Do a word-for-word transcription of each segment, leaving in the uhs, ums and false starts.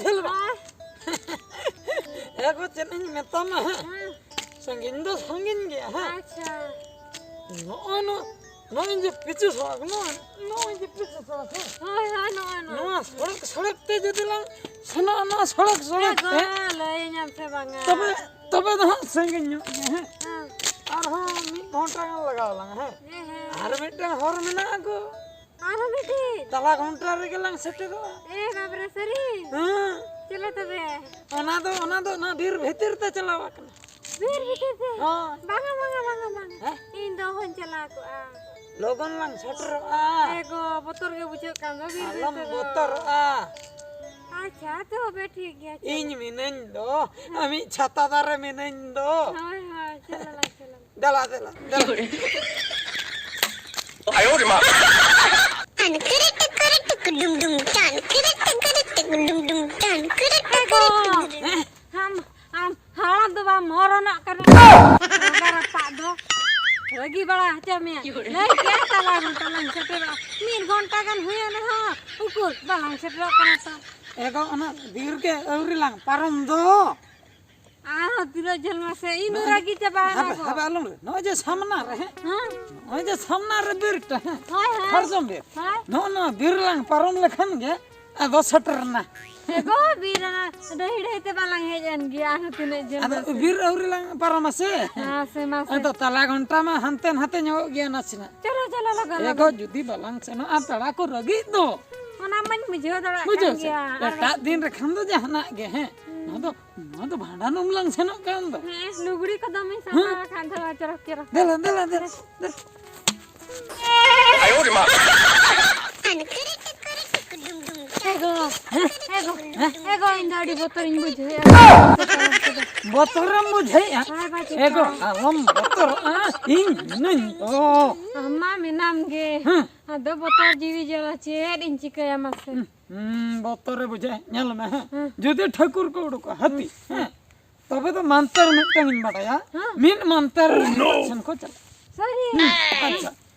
ᱡᱷᱟᱹᱞ ᱵᱟᱝ? ᱦᱮᱸ᱾ ᱮ ᱜᱚ, ᱪᱮᱫ ᱤᱧ ᱢᱮᱛᱟᱢᱟ ᱦᱮᱸ? ᱦᱮᱸ᱾ ᱥᱟᱺᱜᱤᱧ ᱫᱚ ᱥᱟᱺᱜᱤᱧ ᱜᱮᱭᱟ ᱦᱮᱸ᱾ ᱟᱪᱪᱷᱟ᱾ ᱱᱚᱜᱼᱚᱭ ᱱᱚ-, ᱱᱚᱜᱼᱚᱭ ᱡᱮ ᱯᱤᱪᱩ ᱥᱚᱲᱚᱠ, ᱱᱚᱜᱼᱚᱭ, ᱱᱚᱜᱼᱚᱭ ᱡᱮ ᱯᱤᱪᱩ ᱥᱚᱲᱚᱠ ᱦᱮᱸ᱾ ᱦᱳᱭ, ᱦᱳᱭ, ᱱᱚᱜᱼᱚᱭ, ᱱᱚᱜᱼᱚᱭ᱾ ᱱᱚᱣᱟ ᱥᱚᱲᱚᱠ, ᱥᱚᱲᱚᱠ ᱛᱮ ᱡᱩᱫᱤ ᱞᱟᱝ ᱥᱮᱱᱚᱜᱼᱟ, ᱱᱚᱣᱟ ᱥᱚᱲᱚᱠ, ᱥᱚᱲᱚᱠ ᱮ ᱛᱮ, ᱜᱚ, ᱞᱟᱹᱭᱟᱹᱧᱟᱢ ᱥᱮ ᱵᱟᱝᱟ? ᱛᱚᱵᱮ, ᱛᱚᱵᱮ ᱫᱚ ᱦᱟᱸᱜ ᱥᱟᱺᱜᱤᱧ ᱧᱚᱜ ᱜᱮᱭᱟ ᱦᱮᱸ᱾ ᱦᱮᱸ᱾ ᱟᱨᱦᱚᱸ ᱢᱤᱫ ᱜᱷᱚᱱᱴᱟ ᱜᱟᱱ ᱞᱟᱜᱟᱣ ᱞᱟᱝᱟ ᱦᱮᱸ᱾ ᱦᱮᱸ, ᱦᱮᱸ᱾ ᱟᱨ ᱢᱤᱫᱴᱟᱝ ᱦᱚᱨ ᱢᱮᱱᱟᱜᱼᱟ ᱜᱚ᱾ ᱟᱨᱦᱚᱸ ᱢᱤᱫᱴᱤᱡ? ᱛᱟᱞᱟ ᱜᱷᱚᱱᱴᱟ ᱨᱮᱜᱮ ᱞᱟᱝ ᱥᱮᱴᱮᱨᱚᱜᱼᱟ᱾ ᱮ ᱵᱟᱵᱨᱮ, ᱥᱟᱹᱨᱤ? ᱦᱮᱸ᱾ ᱪᱚᱞᱚ ᱛᱚᱵᱮ᱾ ᱚᱱᱟ ᱫᱚ, ᱚᱱᱟ ᱫᱚ ᱚᱱᱟ ᱵᱤᱨ ᱵᱷᱤᱛᱤᱨ ᱛᱮ ᱪᱟᱞᱟᱣ ᱟᱠᱟᱱᱟ᱾ ᱵᱤᱨ ᱵᱷᱤᱛᱤᱨ ᱛᱮ? ᱦᱳᱭ᱾ ᱵᱟᱝᱟ, ᱵᱟᱝᱟ, ᱵᱟᱝᱟ, ᱵᱟᱝᱟ᱾ ᱦᱮᱸ? ᱤᱧ ᱫᱚ ᱚᱦᱚᱧ ᱪᱟᱞᱟᱣ ᱠᱚᱜᱼᱟ᱾ ᱞᱚᱜᱚᱱ ᱞᱟᱝ ᱥᱮᱴᱮᱨᱚᱜᱼᱟ᱾ ᱮ ᱜᱚ, ᱵᱚᱛᱚᱨ ᱜᱮ ᱵᱩᱡᱷᱟᱹᱜ ᱠᱟᱱ ᱫᱚ ᱵᱤᱨ ᱵᱤᱨ ᱟᱞᱚᱢ ᱛᱮᱫᱚ᱾ ᱵᱚᱛᱚᱨᱚᱜᱼᱟ᱾ ᱟᱪᱪᱷᱟ, ᱛᱚᱵᱮ ᱴᱷᱤᱠ ᱜᱮᱭᱟ, ᱪᱚᱞᱚ᱾ ᱤᱧ ᱢᱤᱱᱟᱹᱧ ᱫᱚ, ᱟᱢᱤᱡ ᱪᱷᱟᱛᱟ ᱫᱟᱨᱮ ᱢᱤᱱᱟᱹᱧ ᱫᱚ᱾ ᱦᱳᱭ, ᱦᱳᱭ, ᱪᱚᱞᱚ ᱞᱟᱝ ᱪᱟᱞᱟᱜ᱾ ᱫᱮᱞᱟ, ᱫᱮᱞᱟ, ᱫᱮᱞᱟ᱾ ᱟᱭᱳ ᱨᱮ ᱢᱟ᱾ ᱴᱟᱱ ᱠᱤᱨᱤ ᱴᱤᱠᱤᱨᱤ ᱴᱤᱠᱤ ᱰᱩᱢ ᱰᱩᱢ, ᱴᱟᱱ ᱠᱤᱨᱤ ᱴᱤᱠᱤᱨᱤ ᱴᱤᱠᱤ ᱰᱩᱢ ᱰᱩᱢ, ᱴᱟᱱ ᱠᱤᱨᱤ ᱴᱤᱠᱤᱨᱤ ᱴᱤᱠᱤ ᱰᱩᱢ ᱰᱩᱢ᱾ ᱟᱢ, ᱟᱢ ᱦᱟᱲᱟᱢ ᱫᱚ ᱵᱟᱢ ᱢᱚᱨᱚᱱᱚᱜ ᱠᱟᱱᱟ᱾ ᱨᱚᱜᱟ ᱨᱟᱯᱟᱜ ᱫᱚ᱾ ᱨᱟᱹᱜᱤ ᱵᱟᱲᱟ ᱦᱚᱪᱚ ᱢᱮᱭᱟ᱾ ᱞᱟᱹᱭ ᱠᱮᱫ ᱛᱟᱞᱟ ᱜᱷᱚᱱᱴᱟ ᱞᱟᱝ ᱥᱮᱴᱮᱨᱚᱜᱼᱟ᱾ ᱢᱤᱫ ᱜᱷᱚᱱᱴᱟ ᱜᱟᱱ ᱦᱩᱭᱮᱱ ᱨᱮᱦᱚᱸ ᱩᱠᱩᱨ ᱵᱟᱞᱟᱝ ᱥᱮᱴᱮᱨᱚᱜ ᱠᱟᱱᱟ ᱛᱚ᱾ ᱮ ᱜᱚ, ᱚᱱᱟ ᱵᱤᱨ ᱜᱮ ᱟᱹᱣᱨᱤ ᱞᱟᱝ ᱯᱟᱨᱚᱢ ᱫᱚ᱾ ᱟᱨᱦᱚᱸ ᱛᱤᱱᱟᱹᱜ ᱡᱷᱟᱹᱞ ᱢᱟᱥᱮ, ᱤᱧ ᱫᱚ ᱨᱟᱹᱜᱤ ᱪᱟᱵᱟᱭᱮᱱᱟ ᱦᱟᱯᱮ, ᱜᱚ᱾ ᱦᱟᱯᱮ, ᱟᱞᱚᱢ ᱨᱟᱹᱜᱤ᱾ ᱱᱚᱜᱼᱚᱭ ᱡᱮ ᱥᱟᱢᱱᱟ ᱨᱮ, ᱦᱮᱸ? ᱦᱮᱸ? ᱱᱚᱜᱼᱚᱭ ᱡᱮ ᱥᱟᱢᱱᱟ ᱨᱮ ᱵᱤᱨ ᱴᱟ, ᱦᱮᱸ? ᱦᱳᱭ, ᱦᱳᱭ᱾ ᱥᱟᱨᱡᱚᱢ ᱵᱤᱨ᱾ ᱦᱳᱭ᱾ ᱱᱚᱜᱼᱚ ᱱᱚᱣᱟ ᱵᱤᱨ ᱞᱟᱝ ᱯᱟᱨᱚᱢ ᱞᱮᱠᱷᱟᱱ ᱜᱮ ᱟᱫᱚ ᱥᱮᱴᱮᱨ ᱮᱱᱟ᱾ ᱮ ᱜᱚ, ᱵᱤᱨ ᱚᱱᱟ ᱰᱟᱹᱦᱤ ᱰᱟᱹᱦᱤ ᱛᱮ ᱵᱟᱞᱟᱝ ᱦᱮᱡ ᱮᱱ ᱜᱮᱭᱟ, ᱟᱨᱦᱚᱸ ᱛᱤᱱᱟᱹᱜ ᱡᱷᱟᱹᱞ ᱟᱫᱚ ᱢᱟᱥᱮ᱾ ᱵᱤᱨ ᱟᱹᱣᱨᱤ ᱞᱟᱝ ᱯᱟᱨᱚᱢᱟ ᱥᱮ᱾ ᱦᱮᱸ, ᱥᱮ ᱢᱟᱥᱮ᱾ ᱟᱫᱚ ᱛᱟᱞᱟ ᱜᱷᱚᱱᱴᱟ ᱢᱟ ᱦᱟᱱᱛᱮ ᱱᱟᱛᱮ ᱧᱚᱜᱚᱜ ᱜᱮᱭᱟ ᱱᱟᱥᱮᱱᱟᱜ᱾ ᱪᱚᱞᱚ, ᱪᱚᱞᱚ, ᱞᱚᱜᱚᱱ, ᱮ ᱜᱚ, ᱞᱚᱜᱚᱱ᱾ ᱡᱩᱫᱤ ᱵᱟᱞᱟᱝ ᱥᱮᱱᱚᱜᱼᱟ, ᱛᱟᱲᱟ ᱠᱚ ᱨᱟᱹᱜᱤᱫ ᱫᱚ᱾ ᱚᱱᱟ ᱢᱟᱧ ᱵᱩᱡᱷᱟᱹᱣ ᱫᱟᱲᱮᱭᱟᱜ ᱵᱩᱡᱷᱟᱹᱣ ᱠᱟᱱ ᱥᱮ? ᱜᱮᱭᱟ᱾ ᱟᱨ ᱮᱴᱟᱜ ᱫᱤᱱ ᱨᱮᱠᱷᱟᱱ ᱫᱚ ᱡᱟᱦᱟᱱᱟᱜ ᱜᱮ, ᱦᱮᱸ᱾ ᱦᱩᱸ᱾ ᱱᱚᱣᱟ ᱫᱚ ᱱᱚᱣᱟ ᱫᱚ ᱵᱷᱟᱸᱰᱟᱱ ᱩᱢ ᱞᱟᱝ ᱥᱮᱱᱚᱜ ᱠᱟᱱ ᱫᱚ᱾ ᱦᱮᱸ, ᱞᱩᱜᱽᱲᱤ ᱠᱚ ᱫᱚᱢᱮᱧ ᱥᱟᱯᱷᱟ ᱦᱮᱸ? ᱟᱠᱟᱫ ᱫᱚ, ᱪᱚᱨᱚᱠ, ᱪᱚᱨᱚᱠ᱾ ᱫᱮᱞᱟ, ᱫᱮᱞᱟ, ᱫᱮᱞᱟ, ᱫᱮᱞᱟ᱾ ᱟᱭᱳ ᱨᱮ ᱢᱟ᱾ ᱮ ᱜᱚ, ᱮ ᱜᱚ, ᱮ ᱜᱚ, ᱤᱧ ᱫᱚ ᱟᱹᱰᱤ ᱵᱚᱛᱚᱨᱤᱧ ᱵᱩᱡᱷᱟᱹᱣᱮᱫᱼᱟ᱾ ᱵᱚᱛᱚᱨᱮᱢ ᱵᱩᱡᱷᱟᱹᱣᱮᱫᱼᱟ? ᱦᱳᱭ, ᱵᱟᱪᱮ ᱮ ᱜᱚ, ᱠᱷᱟᱱ᱾ ᱟᱞᱚᱢ ᱵᱚᱛᱚᱨᱚᱜᱼᱟ, ᱤᱧ ᱢᱮᱱᱟᱹᱧ ᱛᱚ᱾ ᱟᱢ ᱢᱟ ᱢᱮᱱᱟᱢ ᱜᱮ᱾ ᱦᱮᱸ᱾ ᱟᱫᱚ ᱵᱚᱛᱚᱨ ᱡᱤᱣᱤ ᱡᱟᱞᱟ ᱪᱮᱫ ᱤᱧ ᱪᱤᱠᱟᱹᱭᱟ ᱢᱟᱥᱮ? ᱦᱩᱸ, ᱵᱚᱛᱚᱨᱮ ᱵᱩᱡᱷᱟᱹᱜᱼᱟ᱾ ᱧᱮᱞ ᱢᱮ, ᱦᱮᱸ᱾ ᱦᱮᱸ᱾ ᱡᱩᱫᱤ ᱴᱷᱟᱹᱠᱩᱨ ᱠᱚ ᱩᱰᱩᱠᱚᱜᱼᱟ, ᱦᱟᱹᱛᱤ, ᱦᱮᱸ᱾ ᱦᱮᱸ᱾ ᱛᱚᱵᱮ ᱫᱚ ᱢᱟᱱᱛᱟᱨ ᱢᱤᱫᱴᱟᱝ ᱤᱧ ᱵᱟᱰᱟᱭᱟ᱾ ᱦᱮᱸ᱾ ᱢᱤᱫ ᱢᱟᱱᱛᱟᱨ ᱥᱮᱱ ᱠᱚ ᱪᱟᱞᱟᱜᱼᱟ᱾ ᱥᱟᱹᱨᱤ? ᱦᱩᱸ᱾ ᱟᱪᱪᱷᱟ᱾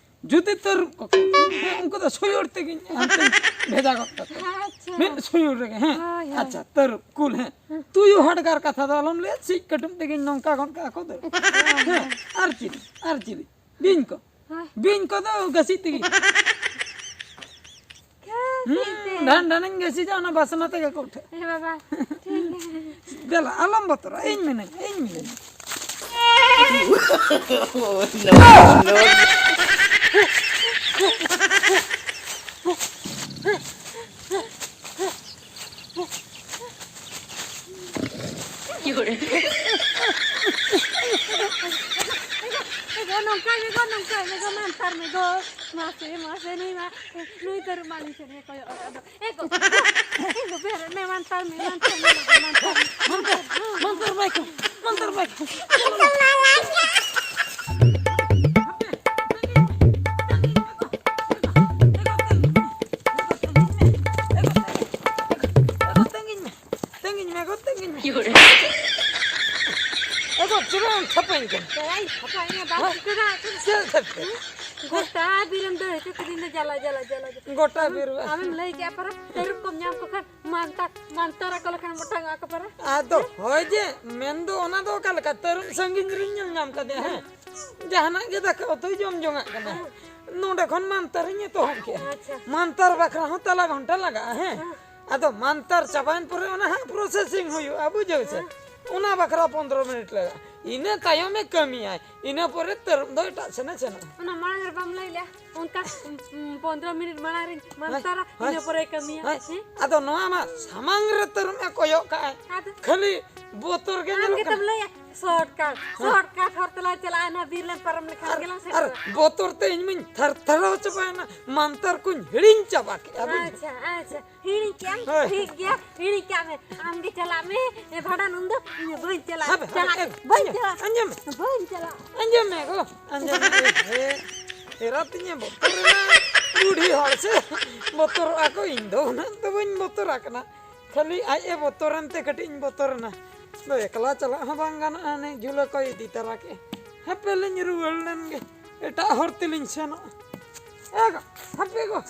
ᱡᱩᱫᱤ ᱛᱟᱹᱨᱩᱵ ᱠᱚ ᱠᱷᱟᱱ, ᱦᱮᱸ, ᱩᱱᱠᱩ ᱫᱚ ᱥᱩᱭᱩᱲ ᱛᱮᱜᱮᱧ ᱦᱟᱱᱛᱮᱧ ᱵᱷᱮᱡᱟ ᱜᱚᱫ ᱠᱟᱠᱚᱣᱟ᱾ ᱟᱪᱪᱷᱟ᱾ ᱢᱤᱫ ᱥᱩᱭᱩᱲ ᱨᱮᱜᱮ, ᱦᱮᱸ᱾ ᱦᱳᱭ, ᱦᱳᱭ᱾ ᱟᱪᱪᱷᱟ, ᱛᱟᱹᱨᱩᱵ ᱠᱩᱞ, ᱦᱮᱸ᱾ ᱦᱮᱸ᱾ ᱛᱩᱭᱩ ᱦᱟᱰᱜᱟᱨ ᱠᱟᱛᱷᱟ ᱫᱚ ᱟᱞᱚᱢ ᱞᱟᱹᱭᱟ, ᱥᱤᱡ ᱠᱟᱹᱴᱩᱵ ᱛᱮᱜᱮᱧ ᱱᱚᱝᱠᱟ ᱜᱚᱫ ᱠᱟᱜᱼᱟ ᱠᱚ ᱫᱟᱹᱲ᱾ ᱦᱮᱸ, ᱟᱨ ᱪᱤᱞᱤ, ᱟᱨ ᱪᱤᱞᱤ? ᱵᱤᱧ ᱠᱚ᱾ ᱦᱳᱭ᱾ ᱵᱤᱧ ᱠᱚᱫᱚ ᱜᱟᱹᱥᱤ ᱛᱮᱜᱮ᱾ ᱜᱟᱹᱥᱤ ᱛᱮ᱾ ᱦᱩᱸ, ᱰᱷᱟᱱ ᱰᱷᱟᱱᱤᱧ ᱜᱟᱹᱥᱤᱡᱟ, ᱚᱱᱟ ᱵᱟᱥᱱᱟ ᱛᱮᱜᱮ ᱠᱚ ᱩᱴᱷᱟᱹᱜᱼᱟ᱾ ᱦᱮᱸ ᱵᱟᱵᱟ, ᱴᱷᱤᱠ ᱜᱮᱭᱟ᱾ ᱫᱮᱞᱟ, ᱟᱞᱚᱢ ᱵᱚᱛᱚᱨᱚᱜᱼᱟ, ᱤᱧ ᱢᱮᱱᱟᱹᱧ, ᱤᱧ ᱢᱮᱱᱟᱹᱧ᱾ ᱮ ᱜᱚ, ᱱᱚᱝᱠᱟ ᱜᱮ ᱜᱚ, ᱱᱚᱝᱠᱟ ᱜᱮ ᱜᱚ, ᱢᱟᱱᱛᱟᱨ ᱢᱮ ᱜᱚ᱾ ᱢᱟᱥᱮ, ᱢᱟᱥᱮ, ᱱᱩᱭ ᱢᱟ, ᱱᱩᱭ ᱛᱟᱹᱨᱩᱵ ᱢᱟ ᱟᱹᱞᱤᱧ ᱥᱮᱫ ᱜᱮ ᱠᱚᱭᱚᱜ ᱟᱠᱟᱫ ᱫᱚ᱾ ᱮ ᱜᱚ, ᱮ ᱜᱚ, ᱵᱮᱨᱮᱫ ᱢᱮ, ᱢᱟᱱᱛᱟᱨ ᱢᱮ, ᱢᱟᱱᱛᱟᱨ ᱢᱮ, ᱢᱟᱱᱛᱟᱨ ᱢᱮ, ᱢᱟᱱᱛᱟᱨ ᱢᱮ᱾ ᱢᱟᱱᱛᱟᱨ ᱵᱟᱭ ᱠᱚ, ᱢᱟᱱᱛᱟᱨ ᱵᱟᱭ ᱠᱚ᱾ ᱛᱮᱸᱜᱤᱧ ᱢᱮ ᱜᱚ, ᱛᱮᱸᱜᱤᱧ ᱢᱮ᱾ ᱮ ᱜᱚ, ᱪᱮᱫᱟᱜ ᱮᱢ ᱛᱷᱟᱯᱟᱧ ᱠᱟᱱᱟ? ᱪᱮᱫᱟᱜ ᱤᱧ ᱛᱷᱟᱯᱟᱧᱟ? ᱵᱟᱢ ᱦᱮᱸ? ᱴᱷᱤᱠᱟᱹ ᱫᱟᱲᱮᱭᱟᱜ ᱠᱟᱱᱟ? ᱪᱮᱫ ᱛᱷᱟᱯ ᱠᱟᱱᱟ? ᱜᱚᱴᱟ ᱵᱤᱨ ᱮᱢ ᱫᱟᱹᱲ ᱦᱚᱪᱚ ᱠᱤᱫᱤᱧ ᱫᱚ, ᱡᱟᱞᱟ, ᱡᱟᱞᱟ, ᱡᱟᱞᱟ, ᱡᱟᱞᱟ᱾ ᱜᱚᱴᱟ ᱵᱤᱨ ᱵᱟ- ᱟᱢᱮᱢ ᱞᱟᱹᱭ ᱠᱮᱜᱼᱟ ᱯᱟᱨᱟ, ᱛᱟᱹᱨᱩᱵ ᱠᱚᱢ ᱧᱟᱢ ᱠᱚ ᱠᱷᱟᱱ ᱢᱟᱱᱛᱟ-, ᱢᱟᱱᱛᱟᱨ ᱟᱠᱚ ᱞᱮᱠᱷᱟᱱ ᱢᱚᱴᱟᱝ ᱚᱜᱼᱟ ᱠᱚ ᱯᱟᱨᱟ᱾ ᱟᱫᱚ ᱦᱳᱭ ᱡᱮ, ᱢᱮᱱ ᱫᱚ ᱚᱱᱟ ᱫᱚ ᱚᱠᱟ ᱞᱮᱠᱟ? ᱛᱟᱹᱨᱩᱵ ᱥᱟᱺᱜᱤᱧ ᱨᱤᱧ ᱧᱮᱞ ᱧᱟᱢ ᱠᱟᱫᱮᱭᱟ, ᱦᱮᱸ? ᱡᱟᱦᱟᱱᱟᱜ ᱜᱮ ᱫᱟᱠᱟ ᱩᱛᱩᱭ ᱡᱚᱢ ᱡᱚᱝᱟᱜ ᱠᱟᱱᱟ᱾ ᱦᱮᱸ᱾ ᱱᱚᱰᱮ ᱠᱷᱚᱱ ᱢᱟᱱᱛᱟᱨᱤᱧ ᱮᱛᱚᱦᱚᱵ ᱠᱮᱜᱼᱟ᱾ ᱟᱪᱪᱷᱟ᱾ ᱢᱟᱱᱛᱟᱨ ᱵᱟᱠᱷᱨᱟ ᱦᱚᱸ ᱛᱟᱞᱟ ᱜᱷᱚᱱᱴᱟ ᱞᱟᱜᱟᱜᱼᱟ, ᱦᱮᱸ? ᱦᱮᱸ᱾ ᱟᱫᱚ ᱢᱟᱱᱛᱟᱨ ᱪᱟᱵᱟᱭᱮᱱ ᱯᱚᱨᱮ ᱚᱱᱟ ᱦᱟᱸᱜ processing ᱦᱩᱭᱩᱜᱼᱟ, ᱵᱩᱡᱷᱟᱹᱣ ᱥᱮ? ᱦᱮᱸ᱾ ᱚᱱᱟ ᱵᱟᱠᱷᱨᱟ ᱯᱚᱱᱫᱽᱨᱚ ᱢᱤᱱᱤᱴ ᱞᱟᱜᱟᱜᱼᱟ᱾ ᱤᱱᱟᱹ ᱛᱟᱭᱚᱢᱮ ᱠᱟᱹᱢᱤᱭᱟᱭ, ᱤᱱᱟᱹ ᱯᱚᱨᱮ ᱛᱟᱹᱨᱩᱵ ᱫᱚ ᱮᱴᱟᱜ ᱥᱮᱱᱮ ᱥᱮᱱᱚᱜᱼᱟ᱾ ᱚᱱᱟ ᱢᱟᱲᱟᱝ ᱨᱮ ᱵᱟᱢ ᱞᱟᱹᱭ ᱞᱮᱜᱼᱟ? ᱚᱱᱠᱟ, ᱩᱸ, ᱩᱸ, ᱯᱚᱱᱫᱽᱨᱚ ᱢᱤᱱᱤᱴ ᱢᱟᱲᱟᱝ ᱨᱤᱧ ᱢᱟᱱᱛᱟᱨᱟ, ᱦᱳᱭ, ᱤᱱᱟᱹ ᱯᱚᱨᱮ ᱠᱟᱹᱢᱤᱭᱟ᱾ ᱦᱳᱭ᱾ ᱦᱮᱸ? ᱟᱫᱚ ᱱᱚᱣᱟ ᱢᱟ ᱥᱟᱢᱟᱝ ᱨᱮ ᱛᱟᱹᱨᱩᱵ ᱮ ᱠᱚᱭᱚᱜ ᱠᱟᱜᱼᱟᱭ, ᱟᱫᱚ? ᱠᱷᱟᱹᱞᱤ ᱵᱚᱛᱚᱨ ᱜᱮ ᱟᱢ ᱧᱮᱞᱚᱜ ᱜᱮᱛᱚᱢ ᱠᱟᱱᱟ᱾ ᱞᱟᱹᱭᱟ, shortcut, ᱦᱮᱸ᱾ Shortcut ᱦᱚᱨ ᱛᱮᱞᱟᱝ ᱪᱟᱞᱟᱜᱼᱟ, ᱱᱚᱣᱟ ᱵᱤᱨ ᱞᱮ ᱯᱟᱨᱚᱢ ᱞᱮᱠᱷᱟᱱ ᱟᱨ, ᱜᱮᱞᱟᱝ ᱟᱨ ᱥᱮᱴᱮᱨᱚᱜᱼᱟ᱾ ᱵᱚᱛᱚᱨ ᱛᱮ ᱤᱧ ᱢᱟᱧ ᱛᱷᱟᱨ ᱛᱷᱟᱨᱟᱣ ᱪᱟᱵᱟᱭᱮᱱᱟ, ᱢᱟᱱᱛᱟᱨ ᱠᱚᱧ ᱦᱤᱲᱤᱧ ᱪᱟᱵᱟ ᱠᱮᱜᱼᱟ, ᱵᱩᱡᱽ? ᱟᱪᱪᱷᱟ, ᱟᱪᱪᱷᱟ, ᱦᱤᱲᱤᱧ ᱠᱮᱜᱼᱟᱢ? ᱦᱳᱭ᱾ ᱴᱷᱤᱠ ᱜᱮᱭᱟ, ᱦᱤᱲᱤᱧ ᱠᱟᱜ ᱢᱮ, ᱟᱢ ᱜᱮ ᱪᱟᱞᱟᱜ ᱢᱮ, ᱮ, ᱵᱷᱟᱸᱰᱟᱱ ᱩᱱ ᱫᱚ ᱤᱧ ᱫᱚ ᱵᱟᱹᱧ ᱪᱟᱞᱟᱜᱼᱟ᱾ ᱦᱟᱯᱮ, ᱦᱟᱯᱮ, ᱪᱟᱞᱟᱜ, ᱮ, ᱵᱟᱹᱧ ᱟᱸᱡᱚᱢ, ᱪᱟᱞᱟᱜ, ᱟᱸᱡᱚᱢ ᱢᱮ᱾ ᱵᱟᱹᱧ ᱪᱟᱞᱟᱜ᱾ ᱟᱸᱡᱚᱢ ᱢᱮ ᱜᱚ, ᱟᱸᱡᱚᱢ ᱢᱮ᱾ ᱮ, ᱮᱨᱟ ᱛᱤᱧᱮ ᱵᱚᱛᱚᱨᱮᱱᱟ, ᱵᱩᱰᱷᱤ ᱦᱚᱲ ᱥᱮ ᱵᱚᱛᱚᱨᱚᱜᱼᱟ ᱠᱚ, ᱤᱧ ᱫᱚ ᱩᱱᱟᱹᱜ ᱫᱚ ᱵᱟᱹᱧ ᱵᱚᱛᱚᱨ ᱟᱠᱟᱱᱟ᱾ ᱠᱷᱟᱹᱞᱤ ᱟᱡ ᱮ ᱵᱚᱛᱚᱨᱮᱱ ᱛᱮ ᱠᱟᱹᱴᱤᱡ ᱤᱧ ᱵᱚᱛᱚᱨᱮᱱᱟ᱾ ᱫᱚ ᱮᱠᱞᱟ ᱪᱟᱞᱟᱜ ᱦᱚᱸ ᱵᱟᱝ ᱜᱟᱱᱚᱜᱼᱟ, ᱩᱱᱤ ᱡᱷᱩᱞᱟᱹ ᱠᱚᱭ ᱤᱫᱤ ᱛᱟᱨᱟ ᱠᱮᱜᱼᱟ᱾ ᱦᱟᱯᱮ ᱞᱤᱧ ᱨᱩᱣᱟᱹᱲ ᱞᱮᱱ ᱜᱮ᱾ ᱮᱴᱟᱜ ᱦᱚᱨ ᱛᱮᱞᱤᱧ ᱥᱮᱱᱚᱜᱼᱟ᱾ ᱮ ᱜᱚ, ᱦᱟᱯᱮ ᱜᱚ᱾